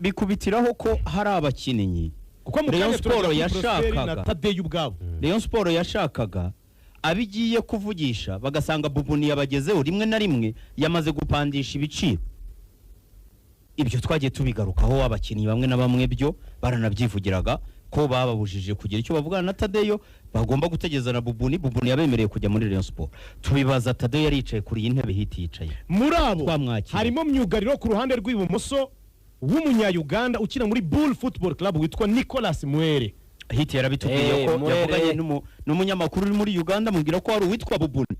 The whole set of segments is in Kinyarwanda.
Bikubitiraho ko hari abakinnyi Kuko mu Rayon kanya Sport turajya kuri Prosper na yashakaga. Tadeyo ubwabo. Rayon Sport yashakaga, abigiye kuvugisha bagasanga Bubuni yabagezeho rimwe na rimwe yamaze gupandisha ibiciro. Ibyo twagiye tubigarukaho, abakinnyi bamwe na bamwe byo baranabyivugiraga ko bababujije kugira icyo bavugana na Tadeyo, bagomba gutegereza na Bubuni. Bubuni yabemereye kujya muri Rayon Sport. Tubibaza Tadeyo, yari yicaye kuri iyi ntebe hiti yicaye. Muri abo Twamwakira. harimo myugariro ku ruhande rw'ibumoso w'umunya-Uganda ukina muri Bull Football Club witwa Nicolas Mwere. Hiti yarabitubwiye ko Mwere. yavuganye n'umunyamakuru uri muri Uganda, amubwira ko hari uwitwa Bubuni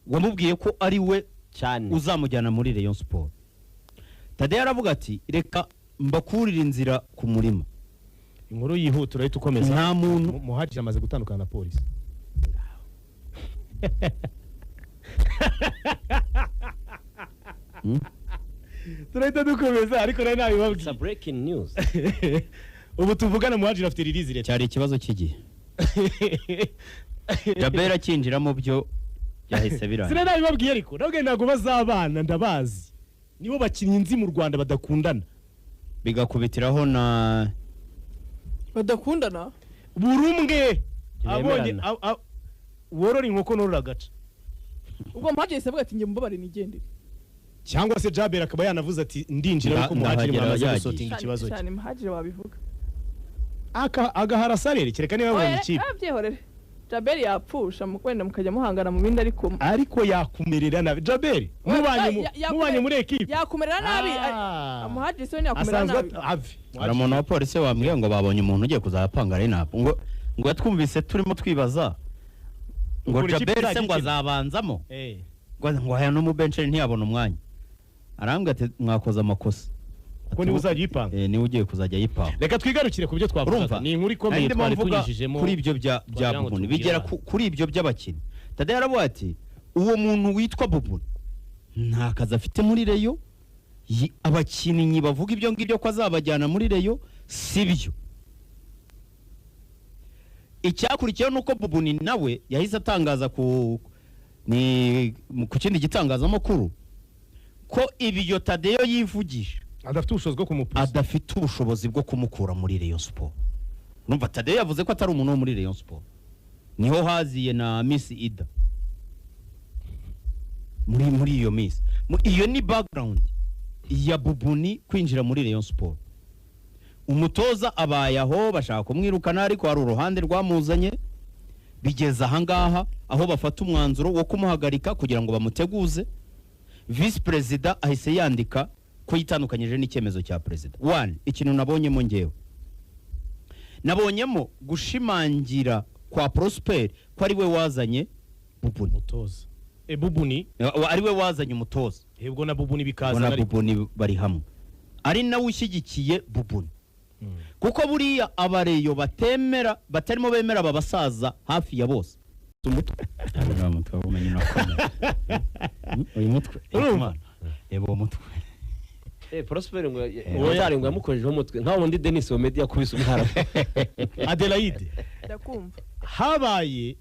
wamubwiye ko ari we cyane uzamujyana muri Rayon Sport. Tadeyo aravuga ati: "Reka mbakurire inzira ku murima." Inkuru yihuta, urahita ukomeza. Nta muntu Muhadjiri amaze gutandukana na polisi. Turahita dukomeza, ariko nari It's a nabibabwiye. breaking news. Ubu tuvugana Muhadjiri afite release letter. Cyari ikibazo cy'igihe. Jabera akinjiramo byo byahise birangira. Sinari nabibabwiye, ariko nabwo ntabwo bazabana, ndabazi, nibo bakinnyi nzi mu Rwanda badakundana. Bigakubitiraho na Badakundana? Buri umwe abonye Ntibemerana. worora inkoko norora agaca. Ubwo Muhadjiri avuga ati: "Njye mubabare nigendere." Cyangwa se Jabera akaba yanavuze ati: "Ndinjira ariko Muhadjiri ndahagera mwamaze yagiye." gusotinga Cyane ikibazo cye." cyane Muhadjiri wabivuga. Agahara sarere, kereka niba yabonye Oya, ikipe. Byihorere, Jaberi yapfusha wenda mukajya muhangana mu bindi, ariko Ariko yakumerera nabi Jaberi mubanye mubanye muri ekipe. Yakumerera nabi. Ah. Muhadjiri se we ntiyakumerera Asanzwe nabi? ave. Hari umuntu wa polisi wambwiye ngo babonye umuntu ugiye kuzapanga line-up, ngo yatwumvise turimo twibaza ngo Ukuntu ikipe Jaberi se izajya ngo ikina. azabanzamo, ngo aya n'umubenceri ntiyabona umwanya. Arambwira ati: "Mwakoze amakosa." Kuko niwe uzajya uyipanga. Eh, niwe ugiye kuzajya ayipanga. Reka twigarukire ku byo twavugaga. Urumva, Ni inkuru ikomeye nari ndimo twari mvuga tunyujijemo kuri ibyo bya twagira ngo Bubuni, tubwire bigera abantu. kuri ibyo by'abakinnyi. Tadeyo aravuga ati: "Uwo muntu witwa Bubuni nta kazi afite muri Rayon. Abakinnyi bavuga ibyo ngibyo ko azabajyana muri Rayon si byo." Icyakurikiyeho ni uko Bubuni nawe yahise atangaza ku kindi gitangazamakuru ko ibyo Tadeyo yivugisha adafite ubushobozi bwo kumupusa. Adafite ubushobozi bwo kumukura muri Rayon Sport. Numva Tadeyo yavuze ko atari umuntu wo muri Rayon Sport. Niho haziye na Miss Ida muri iyo Miss. Iyo ni background ya Bubuni kwinjira muri Rayon Sport. Umutoza abaye aho bashaka kumwirukana, ariko hari uruhande rwamuzanye, bigeze ahangaha aho bafata umwanzuro wo kumuhagarika kugira ngo bamuteguze. Visi perezida ahise yandika ko yitandukanyije n'icyemezo cya perezida. One, ikintu nabonyemo ngewe, nabonyemo gushimangira kwa Prosper ko ari we wazanye Bubuni. Umutoza Bubuni. Ari we wazanye umutoza. Ubwo na Bubuni bikaza na ariko. Bubuni bari hamwe, ari nawe ushyigikiye Bubuni, kuko buriya abareyo batemera, batarimo bemera aba basaza hafi ya bose. Umutwe uriya mutwe wamenye unakomeye. Uyu mutwe. Urumva? Reba uwo mutwe. Prosper ngo Motari ngo yamukojejeho umutwe nka wundi Denis Omedi yakubise umwarabu. Adelaide. Ndakumva. Habaye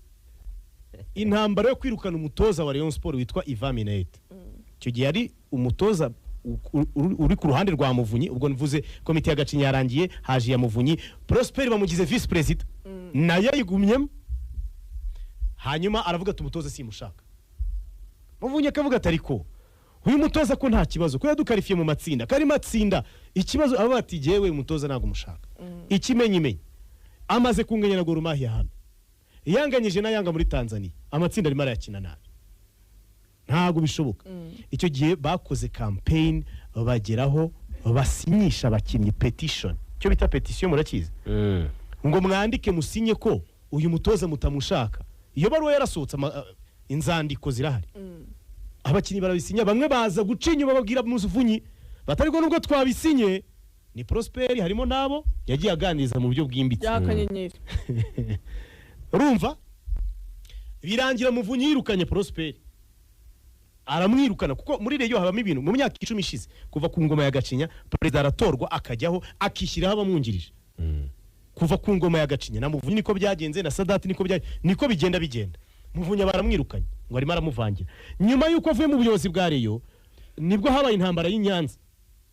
intambara yo kwirukana umutoza wa Rayon Sport witwa Ivan Minnaert. Icyo gihe yari umutoza uri ku ruhande rwa Muvunyi. Ubwo mvuze komite ya Gacinya yarangiye, haje iya Muvunyi. Prosper bamugize vice perezida, nayo ayigumyemo. Hanyuma aravuga ati: "Umutoza simushaka." Muvunyi akavuga ati: "Ariko uyu mutoza ko nta kibazo, ko yadukarifiye mu matsinda, karimo atsinda, ikibazo?" Aba bati: "Jyewe umutoza ntabwo mushaka." Ikimenyimenyi, amaze kunganya na Gor Mahia hano, yanganyije na Yanga muri Tanzania, amatsinda arimo arayakina nabi, ntabwo bishoboka. Icyo gihe bakoze campaign, bageraho basinyisha abakinnyi petition, icyo bita petition murakizi, ngo mwandike musinye ko uyu mutoza mutamushaka. Iyo baruwa yarasohotse, inzandiko zirahari, abakinnyi barabisinya. Bamwe baza guca inyuma babwira Muvunyi batari ko nubwo twabisinye. Ni Prosper harimo n'abo yagiye aganiriza mu buryo bwimbitse. By'akanyenyeri. Urumva, birangira Muvunyi yirukanye Prosper, aramwirukana, kuko muri Rayon habamo ibintu mu myaka 10 ishize kuva ku ngoma ya Gacinya. Perezida aratorwa akajyaho, akishyiraho abamwungirije. Kuva ku ngoma ya Gacinya na Muvunyi niko byagenze, na Sadati niko byagenze, niko bigenda bigenda. Muvunyi baramwirukanye ngo arimo aramuvangira. Nyuma y'uko avuye mu buyobozi bwa Rayon, nibwo habaye intambara y'i Nyanza.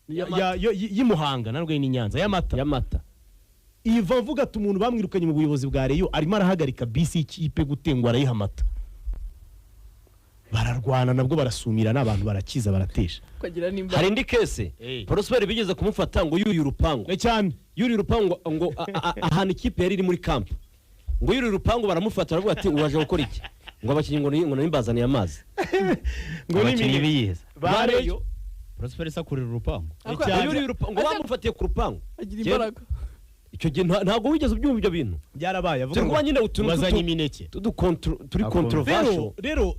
y'imuhanga narwo ni Nyanza y'amata. Y'amata. Iva mvuga ati umuntu bamwirukanye mu buyobozi bwa Rayon arimo arahagarika bisi y'ikipe gutengwa arayiha amata. Bararwana nabwo barasumira n'abantu barakiza baratesha. Ukagira n'imbaraga. Hari indi kese Prosper bigeze kumufata ngo yuyu urupangu. Cyane. Yuri urupangu ngo ahantu ikipe yari iri muri camp. Ngo yuri urupangu baramufata baravuga ati uraje gukora iki? Ngo abakinnyi ngo nimbazaniye amazi. Ngo abakinnyi biyiza. Ba Rayon. Prosper sakurira urupangu. Yuri urupangu ngo bamufatiye ku rupangu. Agira imbaraga. Icyo gihe ntabwo wigeze ubyumva ibyo bintu. Byarabaye avuga ngo nyine utuntu bazanye imineke. Turi controversial. Rero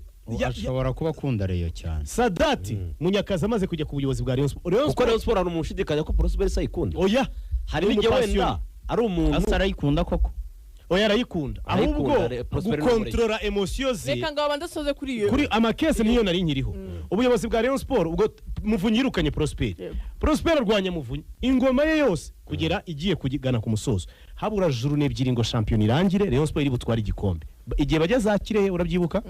ashobora kuba akunda Rayon cyane. Sadati Munyakazi amaze kujya ku buyobozi bwa Rayon Sport. Kuko Rayon Sport hari umuntu ushidikanya ko Prosper sayikunda. Oya, hari n'igihe wenda ari umuntu asa arayikunda koko. Oya arayikunda. Ahubwo gukontorora emotion ze. Reka ngo abanze asoze kuri iyo. Kuri amakese niyo nari nkiriho. Ubuyobozi bwa Rayon Sport ubwo Muvunyi yirukanye Prosper. Prosper arwanya Muvunyi ingoma ye yose kugera igiye kugana ku musozo. Habura juru n'ebyiri ngo champion irangire Rayon Sport iri butware igikombe. Igihe bajya za Kirehe urabyibuka?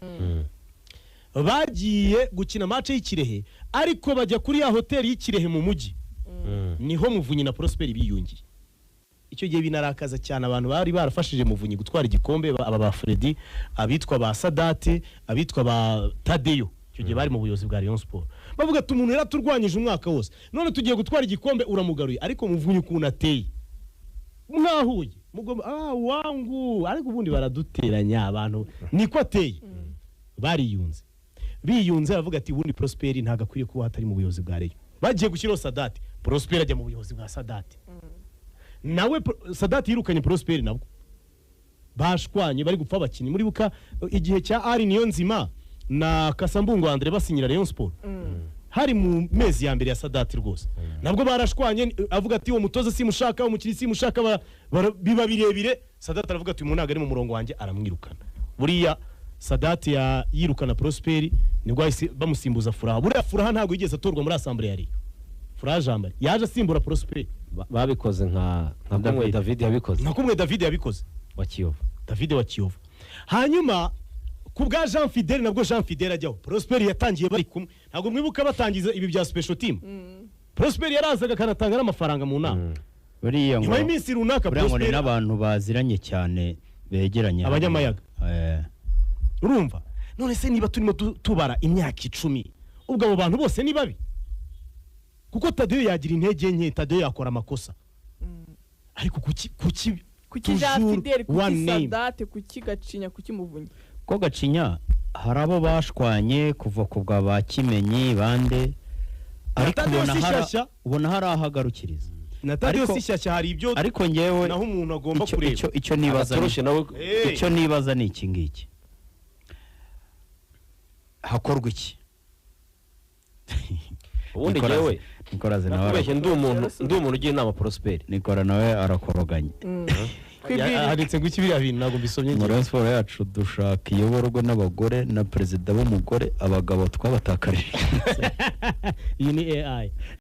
Bagiye gukina match y'Ikirehe ariko bajya kuri ya hoteli y'Ikirehe mu mujyi. Niho Muvunyi na Prosper biyungiye. Icyo gihe binarakaza cyane abantu bari barafashije Muvunyi gutwara igikombe, aba ba Freddy, abitwa ba Sadate, abitwa ba Tadeyo. Icyo gihe bari mu buyobozi bwa Rayon Sport. Bavuga ati umuntu yaraturwanyije umwaka wose none tugiye gutwara igikombe uramugaruye, ariko Muvunyi ukuntu ateye mwahuye mugomba wangu, ariko ubundi baraduteranya abantu niko ateye. Bariyunze biyunze aravuga ati ubundi Prosper ntago akwiye kuba hatari mu buyobozi bwa Rayon. Bagiye gushyiraho Sadate, Prosper ajya mu buyobozi bwa Sadate. Nawe Sadate yirukanye Prosper nabwo bashwanye bari gupfa abakinnyi. Muri buka igihe cya Ari Niyonzima na Kasambungo Andre basinyira Rayon Sport hari mu mezi ya mbere ya Sadate rwose. Nabwo barashwanye avuga ati uwo mutoza simushaka, umukinnyi simushaka, biba birebire. Sadate aravuga ati umuntu ntago ari mu murongo wanjye, aramwirukana. Buriya Sadate yirukana Prosper nibwo ahise bamusimbuza Furaha. Buriya Furaha ntago yigeze atorwa muri assemblée ya Rayon. Furaha Jambari yaje asimbura Prosper. Babikoze nka kumwe David yabikoze. Nka kumwe David yabikoze wa Kiyovu. David wa Kiyovu. Hanyuma ku bwa Jean Fidel nabwo Jean Fidel ajyaho. Prosper yatangiye bari kumwe. Ntabwo mwibuka batangiza ibi bya special team. Prosper yarazaga kanatanga n'amafaranga mu nama. Buriya ngo nyuma y'iminsi runaka Prosper n'abantu baziranye cyane begeranye abanyamayaga. Urumva none se niba turimo tubara imyaka 10 ubwo abo bantu bose ni babi? Kuko Tadeyo yagira intege nke, Tadeyo yakora amakosa. Ariko kuki Jean Fidel, kuki Sadate, kuki Gacinya, kuki Muvunyi? Ko Gacinya hari abo bashwanye kuva ku bwa ba Kimenyi bande, ariko ubona hari ahagarukiriza. Na Tadeyo si shyashya hari ibyo, ariko ngewe naho umuntu agomba kureba. Icyo nibaza icyo nibaza ni iki ngiki. Hakorwa iki? Ubundi ngewe Nikoraze nawe ndi umuntu ugira inama Prosper. Nikora nawe arakoroganye. Handitse ngo iki biriya bintu ntabwo mbisomye. Muri Rayon Sport yacu dushaka iyoborwa n'abagore na perezida w'umugore, abagabo twabatakarije. Iyi ni AI.